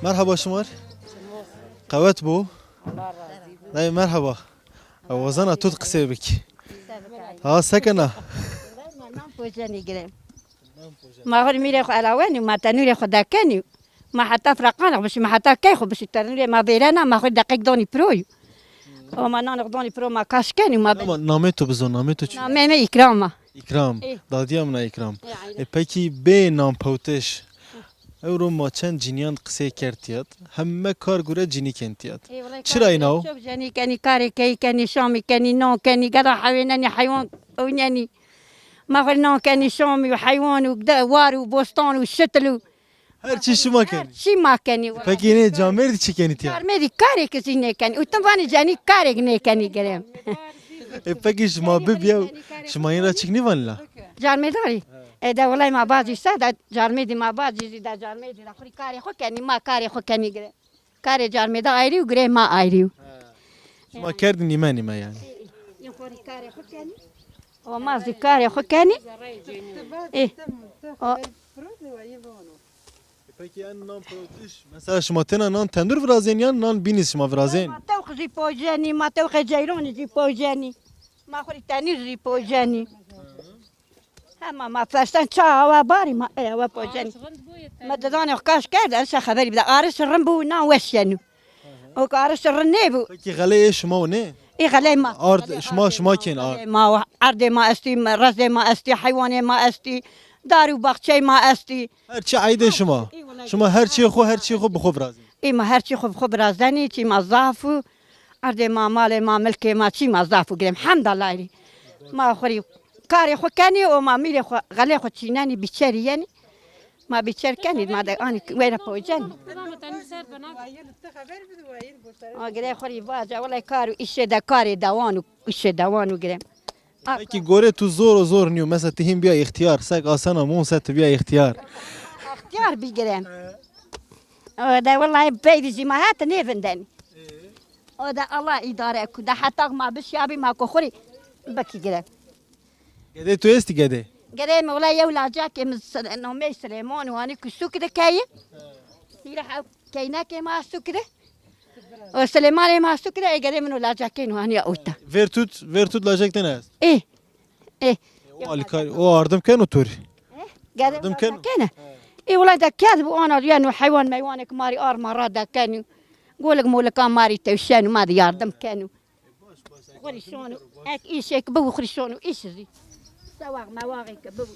Merhaba şima. Qewet bo. Dayê merhaba. Wazana tu qisê bik. Ha, sekena. Nan pojenî girem. Ma xwe mîrê xwe elawenî, ma tenûrê xwe dekenî. Ma heta firaqanex bişî, ma heta key xwe bişî tenûrê ma vêrena, ma xwe deqek donî piroyî. O ma nanê xwe donî piro, ma kaş kenî, ma be- Ama namê tu bizo, namê tu çi? Namê me Îkram a. Îkram. Ê. Dadiya min a Îkram. Ê, aynen. E, pekî bê nan pewtiş. Ewro ma çend cinîyan qisê kerd tiyad, heme kar gure cinîkên tiyad. Ê, wele Çira karê îna o? Çok cenî kenî, karê keyî kenî, şamî kenî, nan kenî, geda hewênenî, heywan ewnenî. Ma xwe nan kenî, şamî û heywan û de-, war û bostan û şitil û Her çi şima kenî? Her çi ma kenî wele. Pekî nê camêrdî çi kenî tiya? Carmêdî karê kizî nêkenî. Û tim vanî cenî karêk nêkenî girem. E, pekî şima bibiye, şima yên ra çik nîvanî la? Carmêdarî. E, de welay ma bacî se de carmêdî ma bacî zî de carmêdî de xurî karê xwe kenî, ma karê xwe kenî gire. Karê carmêda ayrî û girê ma ayrî û. Şima kerdî nîme nîme yanî. Yê xurî karê xwe kenî. O ma zî karê xwe kenî. Ê. O. E, pekî en nan pirotiş, mesela şima têna nan tendur virazên yan nan bînî şima virazên? Ma tewq jî pojenî, ma tewqê ceyranî jî pojenî. Ma xurî tenîr jî pojenî. Hema ma feşten ça awa barî ma ê awa pojenî. Ma didanê xwe kaş kerd, en şe xeberî bide. Ariş rin bû, nan weş yenû. O ku ariş rin nêbû. Pekî xelê ê şima û nê? Ê xelê ma. Ard, şima, şima kên ard? Xelê ma, erdê ma estî, rezê ma estî, heywanê ma estî, dar û baxçeyê ma estî. Her çi eydê şima. Ê, wele Şima her çi xwe, her çi xwe bi xwe virazîn. Ê ma her çi xwe bi xwe virazenî, çî ma zaf û erdê ma, malê ma, milkê ma, çî ma zaf û girem. Hemda layrî. Ma xurî karê xwe kenî û ma mîrê xwe, xelê xwe çînenî, bîçerî yenî. Ma bîçer kenî, ma de anî wê re pocenî. Ma girê xurî vaca, wele kar û îşê de karê dewan û îşê dewan û girem. Ak. Pekî gorê tu zor û zor nîyo. Mesela tu hîn biya îxtiyar. Sek asena mon se tu biya îxtiyar. Îxtiyar bî girem. O de wellahî peyvî jî ma hate nêvindenî. O de Allah îdare ku de heta ma bişiyabî ma ku xurî bikî girem. Gedê tu êstî gedê? Gedê min wela yew lacakê min s-, nomeyê Silêman û anî ku sûk dikeyin. Hîra hew keynekê ma sûk de. O Silêmanê ma sûk de, ê gedê min û lacakê nû anî ewta. Vêr tut, vêr tut lacek têne est? Ê. Ê. O alîkar, o ardim ken û tu rî. Ê. Gedê Ardim ken. Kene. Ê wela de ked bu ana yenu heywan meywanek marî arma ra de kenû. Golik molika marî tewşenû ma de yardım kenû. Xurî şonû, ek îşek biwû, xurî şonû îş zî. Sewax mewaxê ke biwû.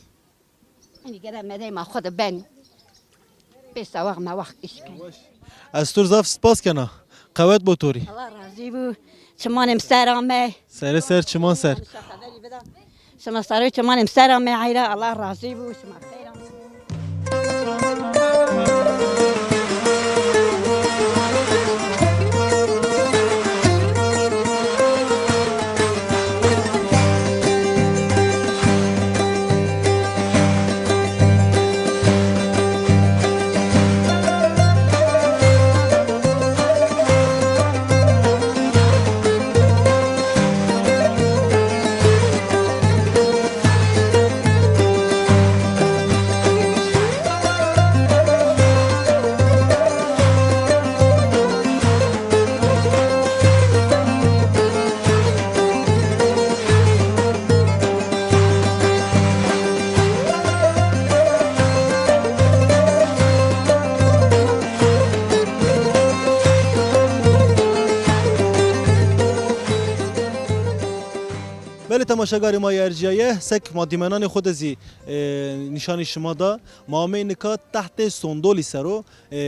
Înî gere medey ma xwe de benî. Pê sewax mewax îş kenî. Ez tur zaf spas kena. Qewet bo torî. Allah razî bû. Çimanê min ser ame. Serê ser çiman ser. Şima sarê çimanê min ser ame eyra. Allah razî bû. Şima xeyr ame. Belê temaşegarê ma yê erciyaye, sek ma dîmenanê xwe de zî, e, nîşanî şima da. Ma ameyê nika tehtê sondolî ser o. E,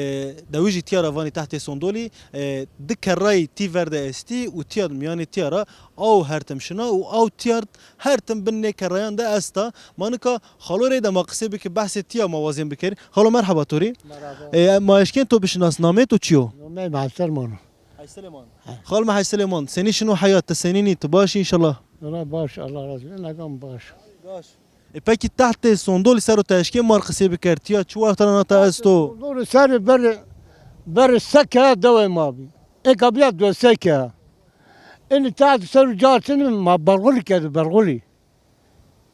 de wî jî tiya ra vanî tehtê sondolî, e, di kerrayî tî ver de estî û tiya miyanê tiya ra aw her tim şina û aw tiya her tim bin nê kerrayan de esta. Ma nika xalo rê de ma qisê bike, behsê tiya ma wazên bikerî. Xalo merheba to rî. Merhaba. E, ma eşkên to bişinas, namê to çi yo? Namê me Hej Silêman o. Hej Silêman. He. Xal me Hej Silêman, senî şino heyat, te senî nî, tu baş î înşallah? Wela baş, Allah razî be, negam baş. Baş. E, pekî tehtê sondolî ser o te eşkê mar qisê biker, tiya çi wexta rana te esto? Sondolî ser ber, ber seke dewê ma bî. Êka biya du seke. Înî teht ser û car çin ma berxulî kedi, berxulî.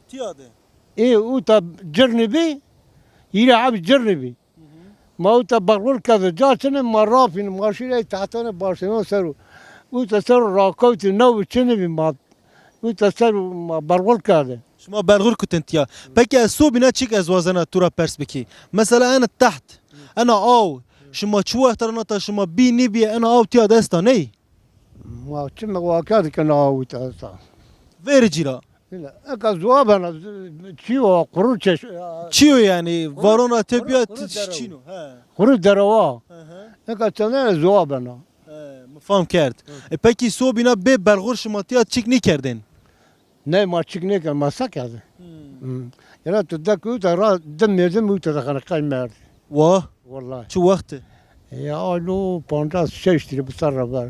Tiya de? Ê, û ta cirnî bî, yîrê hebî cirnî bî. Ma wita berxul kerde, ca çine ma rafîn, ma şîrê tehtane baştênan ser û wita ser û rakewtî, ne û çinî bî ma wita ser û ma berxul kerde. Şima berxul kutin tiya. Peki ez sobîna çik ez wazena tu ra pers bikî. Mesela ena teht, ena aw, şima çi wexta rana ta şima bî nîbîye ena aw tiya desta ney? Ma çi me waka dikin aw wita esta. Vêri cîra. Eka zuwa bena, çi o, kuru çeş-, Çi yo yani? Varona te piya, kuru derew. Çîno. He. Kuru derewa. Hı hı. Eka çendene zuwa bena. He, mi fam kerd. E, pekî sobîna bê berxur şima tiya çik nîkerdên? Ne, ma çik nêkir, ma se kerdin. Hmm. Hmm. Yara tu de ku te ra de mezin û te de xanî qey merdi. Wah. Wallahi. Çi wextî? Ya alo, pancas şeş lîre bi ser re ber.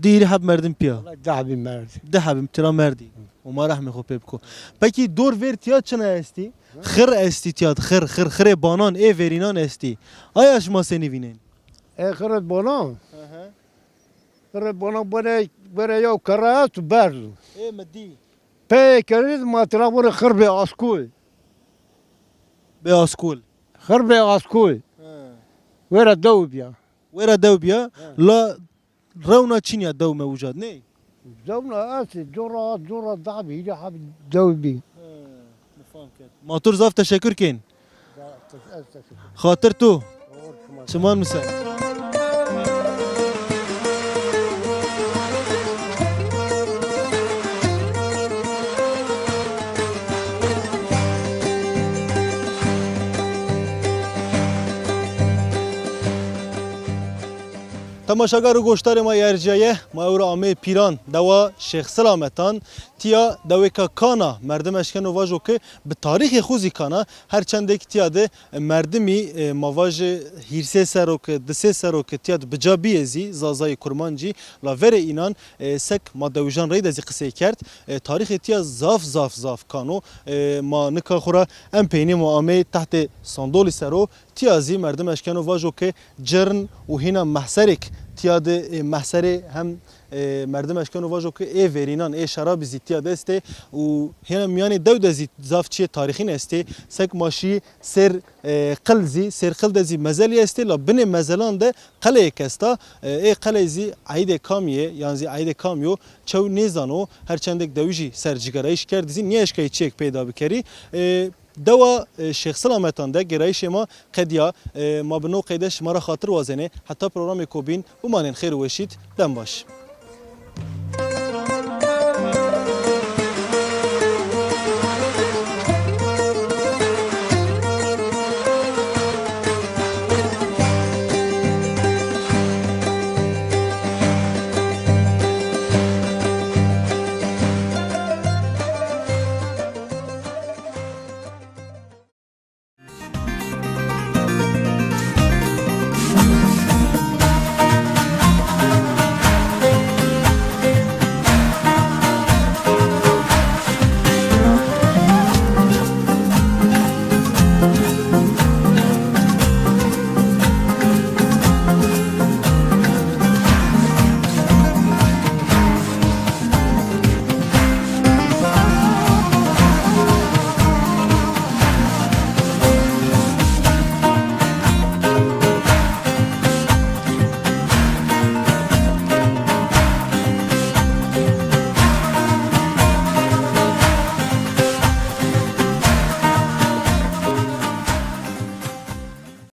Dîrî heb merdim piya. Wallahi deh bin merdi. Deh bin tira merdî. Û ma rehmê xwe pê biko. Pekî dor vêr tiya çi ne estî? Xir estî tiya, xir, xir, xirê banan, ê verînan estî. Aya şima senî vînên? E, xirê banan? Hı hı. Xirê banan bere, bere ya kere est û berz. Ê mi dî. Pê keriz ma tira bore xir bê askol. Bê askol. Xir bê askol. He. Wêra dew biya. Wêra dew biya. He. La rewna çînya dew me uca, ney? Dewna ez cora, cora dabi, hîrê hab dew bi. He, mi fam kir. Ma tu zaf teşekkür kên. Da, ez teşekkür. Xatir tu. Çiman miser. Temaşegar û goşdarê ma yê erciyaye, ma ewro amê Pîran, dewa Şêx Silametan, tiya dewêka Kana, merdim eşkeno vajo ke bi tarîxê xwe zî Kana, her çendêk tiya de merdimî, e, ma vaje hîrsê serok, disê serok tiya de bi ca biyê zî, Zazayê Kurmancî, la verê înan, e, sek ma dewijan reyde zî qisey kerd. E, tarîxê tiya zaf, zaf, zaf Kano. E, ma nika xwe ra em peynî ma amê tehtê sandolî sero, tiya zî merdim eşkeno vajo ke cirn û hîna mehserêk tiya de, e, mehserê hem, e, merdim eşkeno vajo ke ê verînan, ê şerabî zî tiya de estê û hîna miyanê dew de zî zaf çiyê tarîxîn estê. Sek ma şî sêr, e, qil zî, sêr qil de zî mezelî estê, la binê mezelan de qeleyêk esta. E, ê qeleyê zî eydê kamî ye, yan zî eydê kamî yo, çew nêzano, her çendêk dewî jî ser cîgerayîş kerdî zî nêeşkayî çiyêk peyda bikerî. E, Dewa, e, Şêx Silametan de gêrayîşê ma qediya, e, ma bi no qeyde şima ra xatir wazenê. Heta programê ko bîn, bimanên xêr û weşîd, dem baş.